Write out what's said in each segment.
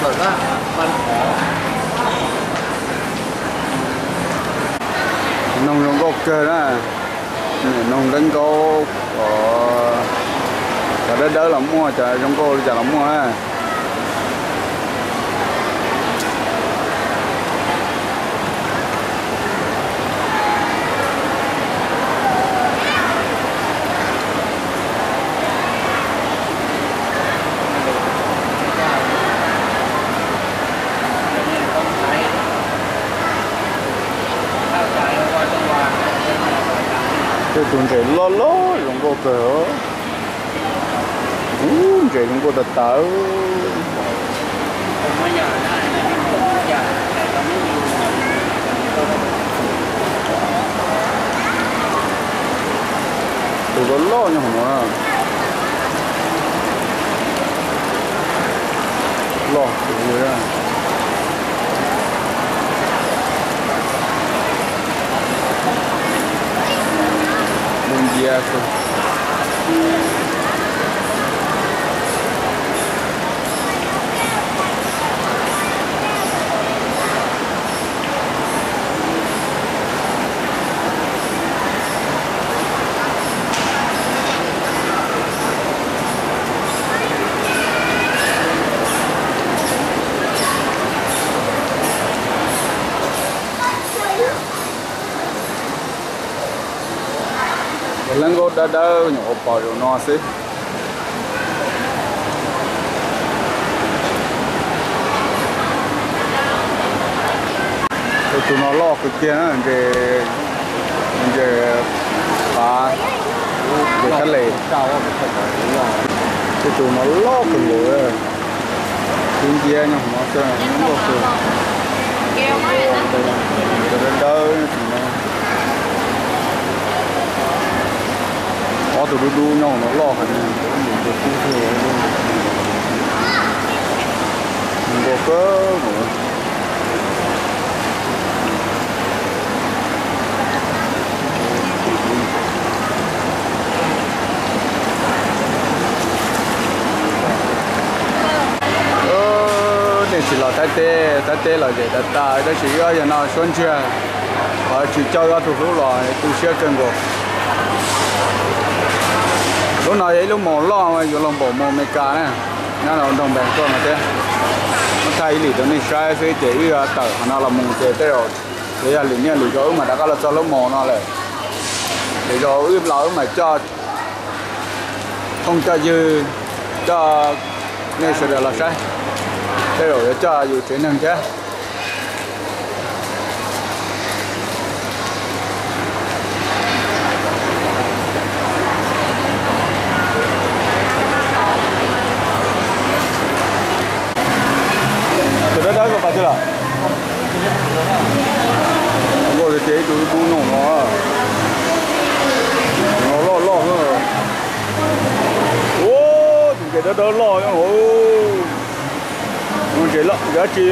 Noog zoo nkauj kawg na. Noog dawb nkaub, cov dawb dawb los muaj, cov zoo nkauj li cas los muaj na. Tej tus ntses loj loj zoo nkauj kawg. Ub, ntses zoo nkauj tas tas. Tus loj loj nyob hauv no. Loj kawg li. Lub nciab xwb. Cov dawb nkaub dawb dawb nyuam qhuav pom zaum no xwb. Tej tus no loj kawg kiag na, ntses, ntses qav, ntses kab les. Tej tus no loj kawg nkaus. Lub nciab nyob hauv no xwb, loj kawg. Cov dawb dawb no. Ob tug dub dub nyob hauv no loj heev. Zoo nkauj kawg nkaus. Nej tsis los Thaib teb, Thaib teb los zem tas tas, tab sis wb ob yawg no suab ntsiag, qhov tsis coj wb ob tug hlub los tu siab kawg nkaus. Lub no yog ib lub moos loj yuav luag npaum moos Amelikas na, nyob rau nroog Npeeg tuaj no thiab. Muab thaij ib lwm rau nej saib xwb ces wb yuav tawm qhov no los mus ces tej zaum yuav yog lwm niaj lwm zaus wb mam rov qab los txog lub moos no lawm. Lwm zaus wb los wb mam coj phooj coj ywg, coj nej sawv daws los saib, tej zaum yuav coj yus tsev neeg thiab. Tus dawb dawb ko pas twg lawm? Nkauj tiag tiag, ib tug dub dub no, no loj loj xwb. Ua, tus ntses dawb dawb loj nyob hauv. Tus ntses dab tsi,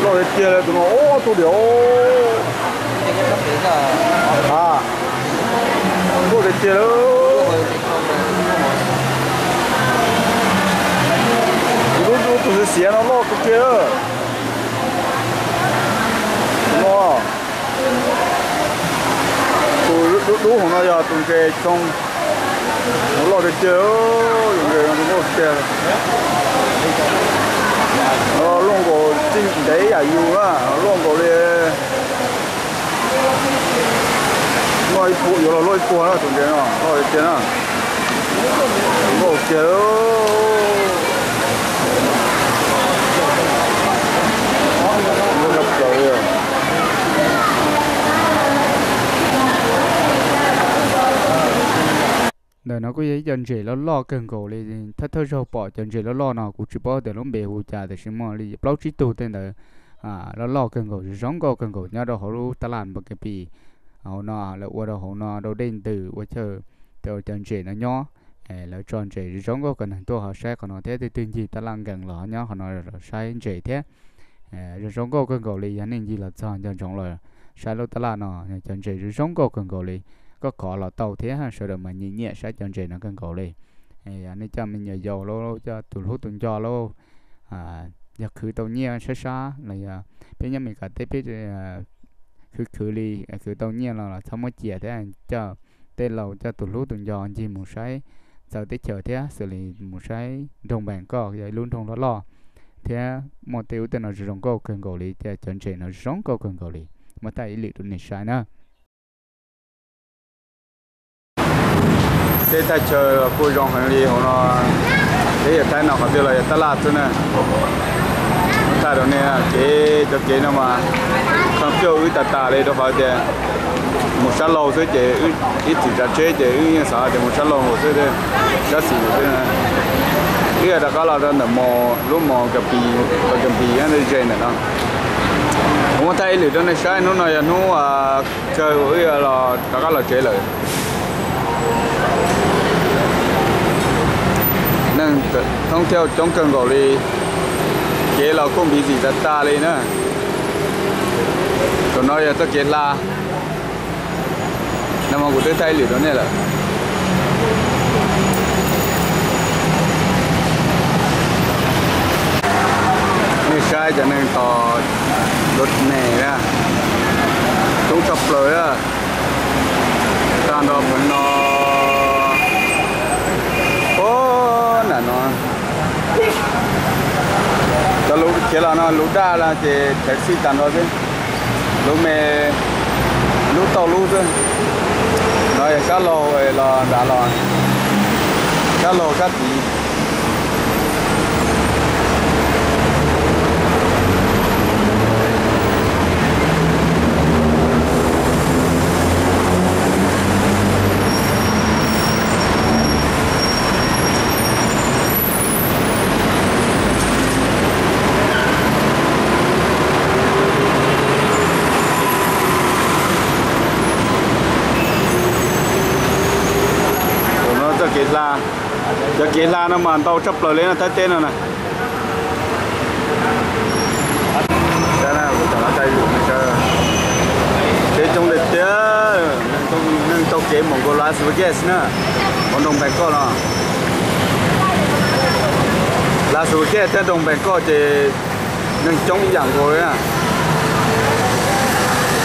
loj tiag tiag li tus no, ua tus diam. A, nkauj tiag tiag li. Tus dub dub, tus xiav xiav no loj tiag tiag. Tus no, tus dub dub hauv no yog tus ntses txoos, loj tiag tiag, tus ntses no nkauj tiag. Luaj nkaus txij ntev yam yus na, luaj nkaus li, no ib puas, yuav luag luaj ib puas na, tus ntses no loj tiag tiag na. Nkauj tiag. Nkauj tshaj plaws li. Ntawm no kuj yog ib co ntses loj loj kawg nkaus li. Thawj thawj zaug pom cov ntses loj loj no kuv tsis paub tias lub npe hu cas, tiam sis muaj li plaub tsib tug tej ntawd loj loj kawg nkaus, zoo nkauj kawg nkaus nyob rau hauv lub taj laj Npakepis. Hauv no lawv ua rau hauv no rau dej ntws ua chaw, rau cov ntses no nyob. Lawv tso ntses zoo nkauj kom neeg tuaj ho saib qhov no thiab, twg twg ncig taj laj nkees los nyob qhov no saib ntses thiab. Zoo zoo nkauj kawg nkaus li, yog nej ncig los txog nco ntsoov los saib lub taj laj no, cov ntses zoo zoo nkauj kawg nkaus li. Koj khov los tau thiab, sawv daws mas nyiam nyiam saib cov ntses no kawg nkaus li. Yog nej coj me nyuam yaus lauj, coj tus hlub tus nco lauj, yog khwv tau nyiaj sab sab los yog peb nyob Meskas teb peb khwv khwv li, khwv tau nyiaj los los txhob muab cia thiab coj tej laus coj tus hlub tus nco ncig mus saib txawv teb chaws thiab xws li mus saib nroog Npees Koj yog ib lub nroog loj loj thiab muaj tej ub tej no zoo zoo nkauj kawg nkaus li, cov ntses no zoo nkauj kawg nkaus li. Muab thaij ib lwm rau nej saib na. Tej thaj chaw kuj zoo heev li hauv no, peb yog Thaib no qhov twg los yog tab laj xwb na. Muab thaij rau nej, kev cov kev no mas kha paj wb tas tas li rau qhov tias mus sab laug xwb ces ib txwm tsav tsheb ces wb yeej xav tias mus sab laug nkaus xwb, sab xis nkaus xwb. Wb yog rov qab los rau ntawm mos lub mos Kas Pis, Kas Pis ze ntawm no. Kuv muab thaij ib lwm rau nej saib, hnub no yog hnub kawg uas wb los rov qab los tsev lawm. Neeg thoob thiab coob kawg nkaus li, kev los kuj busy tas tas li na. Tus no yog txoj kev hla, no mas kuv twb thaij ib lwm rau nej lawm. Nej saib cov neeg tos rau tsev na, coob tshaj plaws na. Tag nrho pem no, o, nram no, cov lub khiav los no lub daj no ces thaiv xij tag nrho xwb. Lub me, lub tauj lub xwb. No yog sab laug los nrad los, sab laug sab tid. Tus no txoj kev hla, cov kev hla no mas ntau tshaj plaws li no Thaib teb no na. Tsheb coob tiag tiag, neeg taug kev mus nkaus Las Vegas na, hauv nroog Npees Koj no. Las Vegas thiab nroog Npees Koj ces neeg coob ib yam nkaus li na.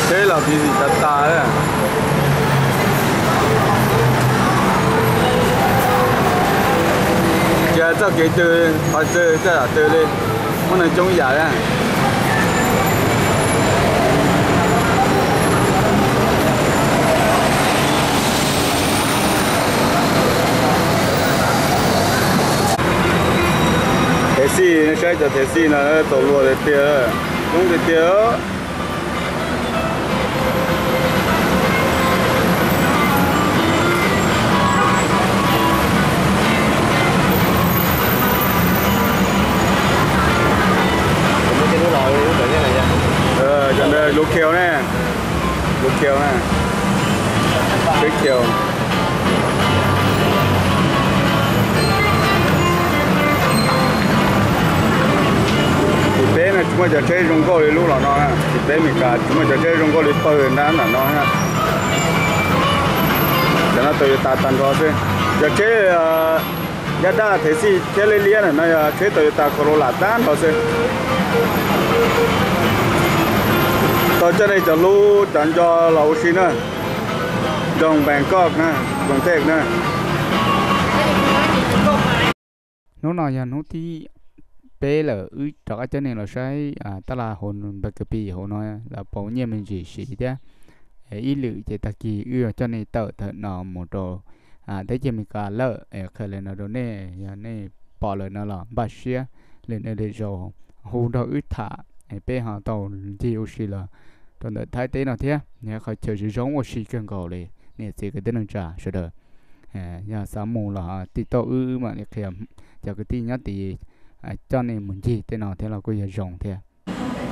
Tsheb los busy tas tas li. Ces txoj kev twg qhov twg txoj yam twg li, muaj neeg coob ib yam li. Thaiv xij, saib cov thaiv xij no txaus luag tiag tiag, coob tiag tiag. Cov ntawd lub khiav ne, lub khiav ne, tsheb khiav. Tim peb no tsis muaj cov tsheb zoo nkauj li lub los no na, tim peb Meskas tsis muaj cov tsheb zoo nkauj li pawg nrab nram no na. Cov no Toyota tag nrho xwb. Cov tsheb yaj daj thaiv xij thiab liab liab ntawm no yog tsheb Toyota Corolla tag nrho xwb. Tau coj nej cov hlub cov nco los ua si na, nroog Npees Koj na, Kos Thej na. Hnub no yog hnub thib peb lawm wb rov qab coj nej los saib tab laj hauv Npees Kos Pis hauv no los pauv nyiaj me ntsis siv thiab. Ib lwm ces tag kis wb yuav coj nej tawm tawm no mus rau teb chaws Amelikas lawm es qhia li no rau nej, yog nej pom lawm no los npaj siab li nej li zaus hu nrog wb tham, peb ho tau ncig ua si los rau ntawm Thaib teb no thiab. Qhov chaw zoo zoo ua si kawg nkaus li, niam txiv kwv tij neej tsa sawv daws yog xav mus los tim tauj wb mam li qhia cov kwv tij nyob tid coj nej mus ncig tej no thiab los kuj yog zoo thiab.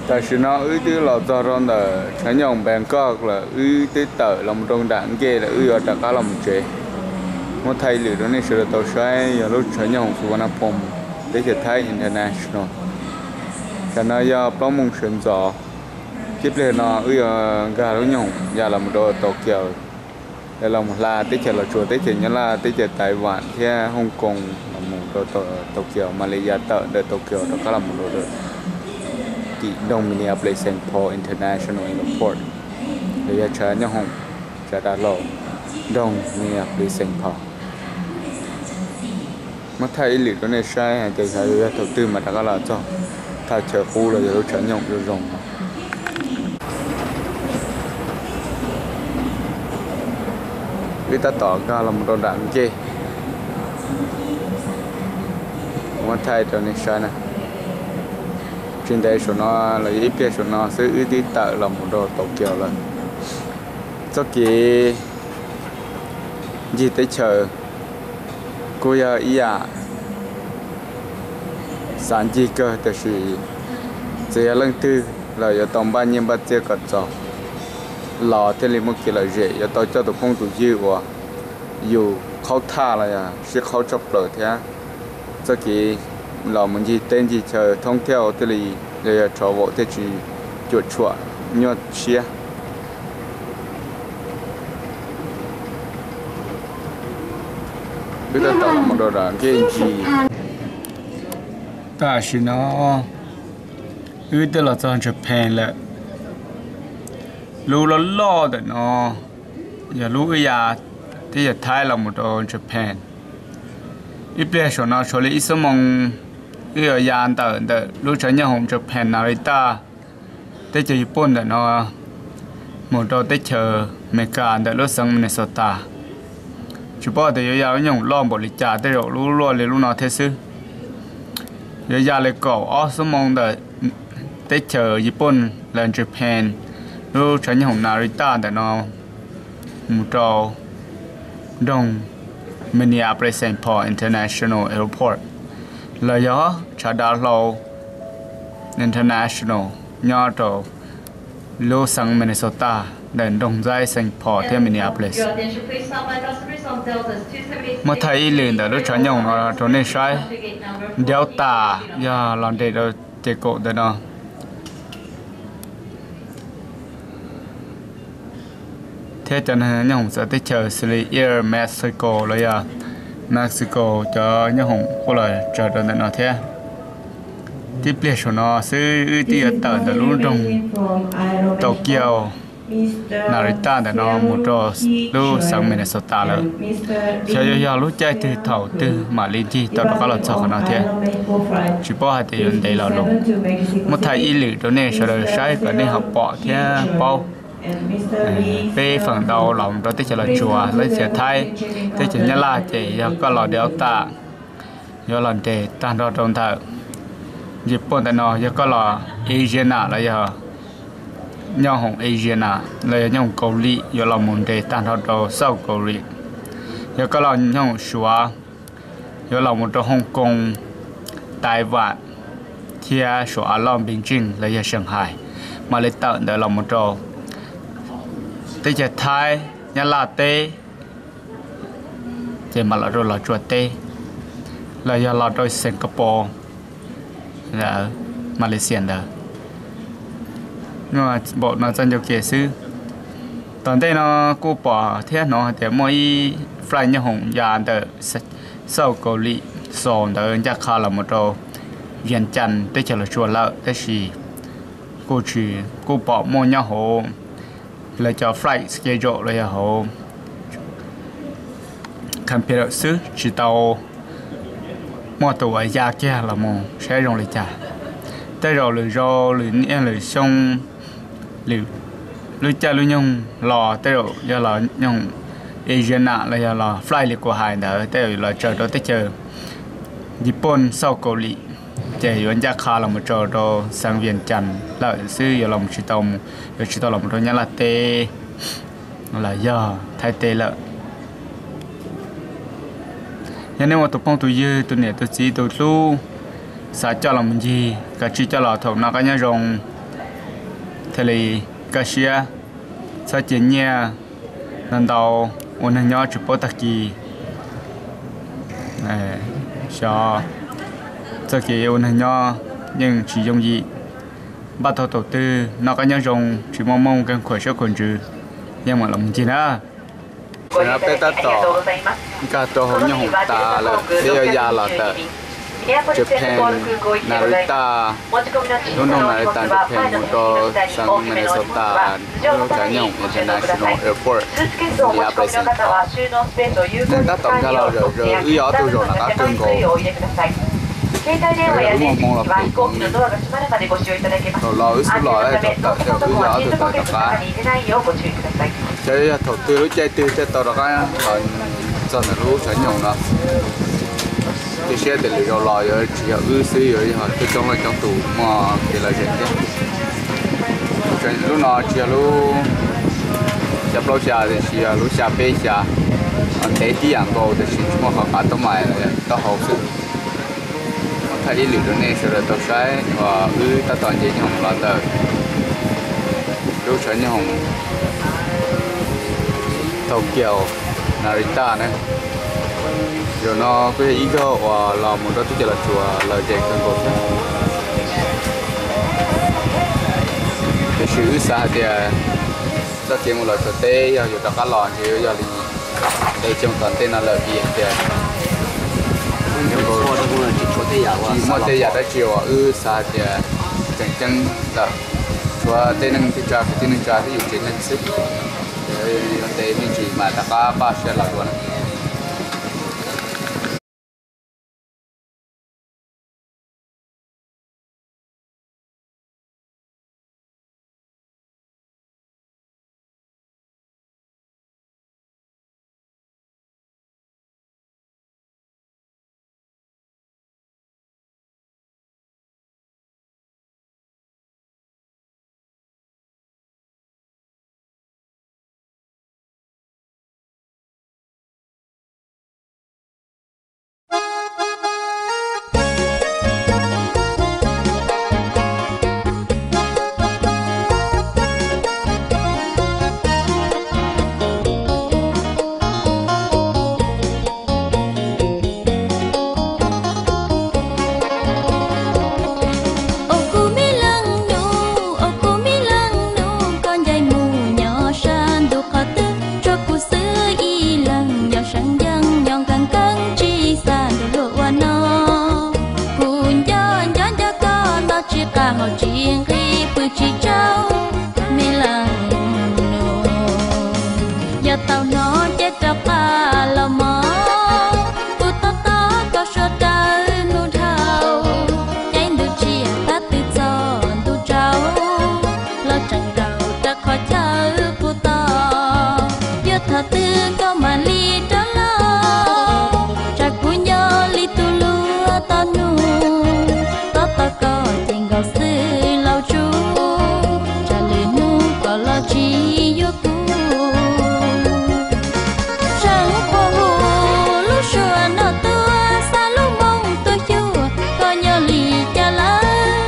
Tam sim no wb twb los txog rau ntawm tshav nyoog Npees Koj lawm, wb twb tawm los mus rau nram ncej lawm, wb yuav rov qab los mus tsev. Muab thaij lwm rau nej sawv daws tau saib, yog lub tshav nyoog Suvarnabhumi, teb chaws Thaib International. Tam no yog plaub moos sawv ntxov, tib pliag no wb yuav nkag lub nyoog ya los mus rau Tokyo, los mus hla teb chaws Los Tsuas, teb chaws Nyab Laj, teb chaws Taiwan thiab Hong Kong los mus. rau Tokyo, mam li ya tawm ntawm Tokyo rov qab los mus rau tim nroog Minneapolis Saint Paul International Airport, los yog tshav nyooj hoom, tshav dav hlau nroog Minneapolis Saint Paul. Muab thaij ib lwm rau nej saib hais tias xyov yuav yog thaum twg mas rov qab los txog thaj chaw qub los yog lub tshav nyooj zoo zoo no. Wb tab tom nkag los mus rau nram nkej. Muab thaij rau nej saib na. Tsis ntev saum no los yog ib pliag saum no xwb wb twb tawm los mus rau Tokyo lawm. Txoj kev ncig teb chaws kuj yog ib yam xav ncig kawg, tiam sis txawm yog leej twg los yuav tau npaj nyiaj npaj txiaj kom txaus los thiaj li muaj kev lom zem, yuav tau coj tus phooj tus ywg uas yus qhaub thaj los yog sib qhaub tshaj plaws thiab. Txoj kev los mus ncig teb ncig chaw thoob thiab thiaj li yog yog rov vaum thiaj tsis cuam tshuam nyuaj siab. Wb tab tom mus rau nram nkej ncig. Tam sim no wb twb los txog Japan lawm. Lub loj loj ntawm no yog lub wb ya teb chaws Thaib los mus rau Japan. Ib pliag saum no tshuav li ib xuab moos wb yuav ya ntawm ntawm lub tshav nyooj hoom Japan Narita, teb chaws Yipun ntawm no mus rau teb chaws Amelikas ntawm lub xeev Minnesota. Tsis paub tias yuav ya lub nyooj hoom loj npaum li cas, tej zaum lub luaj li lub no thiab xwb. Yuav ya li kaum ob xuab moos ntawm teb chaws Yipun los Japan, lub tshav nyooj hoom Narita ntawm no mus rau nroog Minneapolis Saint Paul International Airport, los yog tshav dav hlau International, nyob rau lub xeev Minnesota ntawm nroog ntxaib Saint Paul thiab Minneapolis. Muab thaij ib lwm ntawm lub tshav nyooj no rau nej saib. Delta yog los nres rau ces kaum ntawm no. Thiab cov nyooj hoom txawv teb chaws xws li Air Mexico los yog Mexico cov nyooj hoom kuj los tsaws rau ntawm no thiab. Tib pliag saum no xwb wb twb yuav tawm ntawm lub nroog Tokyo Narita ntawm no mus rau lub xeev Minnesota lawm. Xyov yuav yog lub caij twg thaum twg mam li ncig tau rov qab los txog qhov no thiab. Tsis paub hais tias yuav ntev los lus. Muab thaij ib lwm rau nej sawv daws saib kom nej ho pom thiab paub. Peb feem ntau los rau teb chaws Los Tsuas, teb chaws Thaib, teb chaws Nyab Laj ces yog koj los Delta yuav los nres tag nrho rau ntawm Yipun ntawm no, yog koj los Asiana los yog nyooj hoom Asiana los yog nyooj hoom Kaus Lim yuav los mus nres tag nrho rau South Korea. Yog koj los nyooj hoom Suav yuav los mus rau Hong Kong, Taiwan thiab Suav av loj Beijing los yog Shanghai, mam li tawm ntawd los mus rau teb chaws Thaib, Nyab Laj teb, ces mam los rau Los Tsuas teb, los yog los rau Singapore, Malaysia ntawd. Npaum no txoj ncauj ke xwb. Tom ntej no kuj pom thiab hnov hais tias muaj ib flight nyooj hoom ya ntawm South Korea, Seoul ntawd ncaj qha los mus rau Vientiane teb chaws Los Tsuas lawm, tab sis kuj tsis, kuj pom muaj nyob hauv lawv cov flight schedule los yog hauv computer xwb, tsis tau muaj tus uas ya kiag los mus saib zoo li cas. Tej zaum lwm zaus, lwm niaj lwm xyoo, lwm lub caij lub nyoog los tej zaum yog los nyoog Asiana los yog los flight li kuv hais ntawd tej zaum los tsaws rau teb chaws Yipun, South Korea, ces yuav ncaj qha los mus tsaws rau xeev Vientiane lawm xwb, yuav los tsis tau, yuav tsis tau los mus rau Nyab Laj teb los yog Thaib teb lawm. Yog nej ua tus phooj tus ywg, tus niam tus txiv tus hlub, xav coj los mus ncig, kav tsij coj los thaum noj qab nyob zoo thiaj li kaj siab, txhob cia nyiaj ntau ntau, ua neeg nyob tsis paub tag kis. Xyov txoj kev ua neeg nyob yeej tsis yooj yim, npaj tau thaum twg noj qab nyob zoo, tsis muaj mooj keeg khuam siab khuam ntsws, yeej mam los mus ncig na. Tam no peb tab tom nkag rau hauv nyooj hoom tas lawm, peb yuav ya los ntawm Japan, Narita, lub nroog Narita Japan mus rau xeev Minnesota lub chav nyooj hoom International Airport, Minneapolis. Neeg tab tom nkag los zom zaws, wb yog ob tug zaum nram qab kawg nkaus. Wb muaj hmoo los pem hmoov li. Thaum los wb xub los tawm tawm, wb yog ob tug tawm rov qab. Xyov yog thaum twg lub caij twg thiaj tau rov qab los txog ntawm lub chav nyooj no. Cia siab tias lwm zaus los yuav tsis yog wb xwb, yuav yog coob coob leej coob tus muaj kev lom zem thiab. Lub no tsis yog lub xya plaub xya, tiam sis yog lub xya peb xya. Ntev tib yam nkaus tiam sis tsis muaj qhov qav taub mais, taub hau xwb. Muab thaij ib lwm rau nej sawv daws tau saib uas wb tab tom nce nyooj hoom los ntawm lub chav nyooj hoom Tokyo Narita na. Zaum no kuj yog ib zaug uas los mus rau teb chaws Los Tsuas lom zem kawg nkaus thiab. Tiam sis wb xav hais tias txoj kev mus Los Tsuas teb yog yuav rov qab los ntshe yuav yog li ntev xyoo tom ntej no lawm vim hais tias tsis muaj tej yam dab tsi uas wb xav hais tias tseem ceeb lawm, tshuav tej neej tsa kwv tij neej tsa thiab yus tsev neeg xwb. Yuav ntev me ntsis mas rov qab npaj siab los dua na. Ua kuv me leej nus, ua kuv me leej nus, koj ncaim mus nyob sab ntuj qhov twg, tshuav kuv xwb ib leeg nyob seev ncees nyob nkees nkees tsis xav nrog luag ua no. Kuv nco nco nco koj noj tsis qab haus tsis nqig pw tsis tsaug, me leej nus. Yog tau hnov ces rov qab los mog, kuv tos tos koj suav dawb hnub dhau, caij ntuj tsiab tab twb txog ntuj tsaus, los tseem nkaus rau qhov chaw kuv tos. Yog thaum twg koj mam li rov los, tsam kuv nco li tus luag tos hnub, tos tos koj ces nkaus xwb lauj tsum, tsam lwm hnub koj los tsis yuav kuv. Seev qhuav hu lub suab no tuaj, xa lub moo tuaj xyuas koj nyob li cas lawm.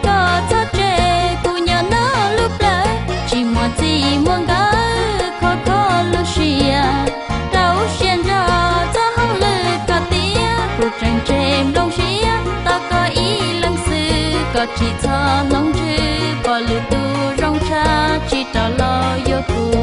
Koj txhob tseg kuv nyob no lub plawv, tsis muaj txij muaj nkawm khov kho lub siab. Rau siab ntso txog hauj lwm koj tiag, kuv tseem tseg nplooj siab tos koj ib leeg xwb. Koj tsis txhob hloov ntswg pom lwm tus zoo tshaj, tsis rov los yuav kuv.